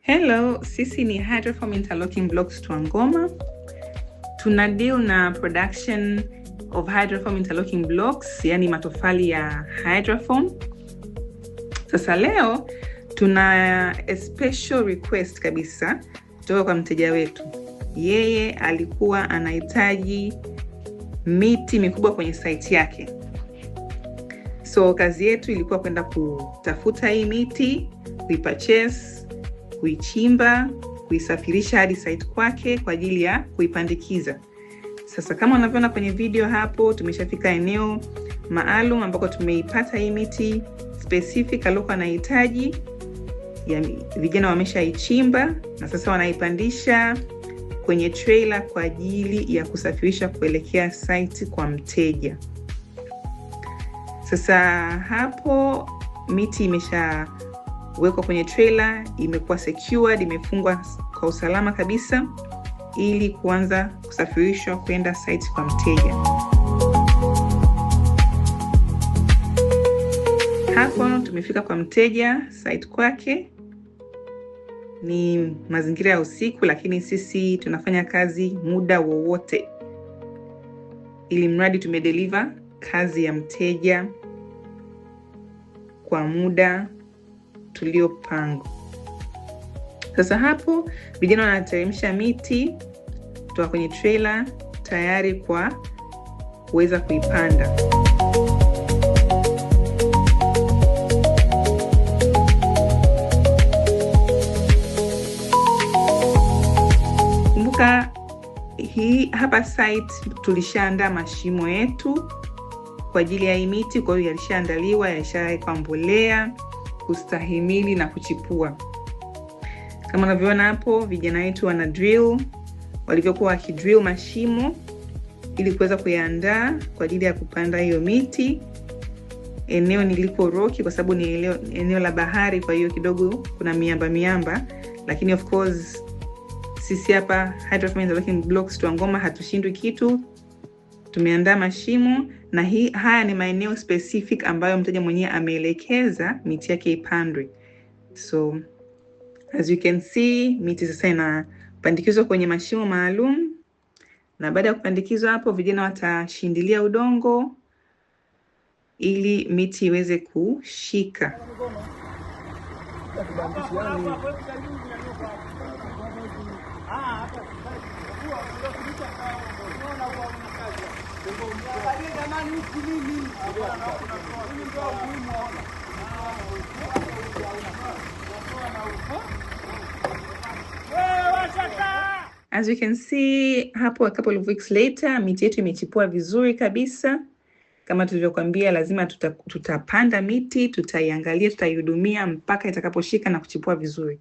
Hello, sisi ni Hydroform Interlocking Blocks Twangoma. Tuna deal na production of hydroform interlocking blocks, yani matofali ya hydroform. Sasa leo tuna a special request kabisa kutoka kwa mteja wetu. Yeye alikuwa anahitaji miti mikubwa kwenye site yake. So kazi yetu ilikuwa kwenda kutafuta hii miti, kuipurchase, kuichimba, kuisafirisha hadi site kwake kwa ajili ya kuipandikiza. Sasa kama unavyoona kwenye video hapo, tumeshafika eneo maalum ambako tumeipata hii miti specific aliyokuwa anahitaji. Vijana wameshaichimba na sasa wanaipandisha kwenye trailer kwa ajili ya kusafirisha kuelekea site kwa mteja. Sasa hapo miti imeshawekwa kwenye trailer, imekuwa secured, imefungwa kwa usalama kabisa ili kuanza kusafirishwa kwenda site kwa mteja. Hapo tumefika kwa mteja site kwake. Ni mazingira ya usiku, lakini sisi tunafanya kazi muda wowote, ili mradi tumedeliver kazi ya mteja kwa muda tuliopanga. Sasa hapo vijana wanateremsha miti kutoka kwenye trailer tayari kwa kuweza kuipanda. Kumbuka hii hapa site tulishaandaa mashimo yetu kwa ajili ya hii miti, kwa hiyo yalishaandaliwa, yalishawekwa mbolea kustahimili na kuchipua. Kama unavyoona hapo, vijana wetu wana drill, walivyokuwa wakidrill mashimo ili kuweza kuyaandaa kwa ajili ya kupanda hiyo miti. Eneo niliko rocky kwa sababu ni eneo la bahari, kwa hiyo kidogo kuna miamba miamba, lakini of course sisi hapa Hydroform Interlocking Blocks Twangoma hatushindwi kitu. Tumeandaa mashimo na haya ni maeneo specific ambayo mteja mwenyewe ameelekeza miti yake ipandwe. So as you can see, miti sasa inapandikizwa kwenye mashimo maalum, na baada ya kupandikizwa hapo vijana watashindilia udongo ili miti iweze kushika. As you can see hapo, a couple of weeks later miti yetu imechipua vizuri kabisa. Kama tulivyokuambia, lazima tutapanda miti, tutaiangalia, tutaihudumia mpaka itakaposhika na kuchipua vizuri.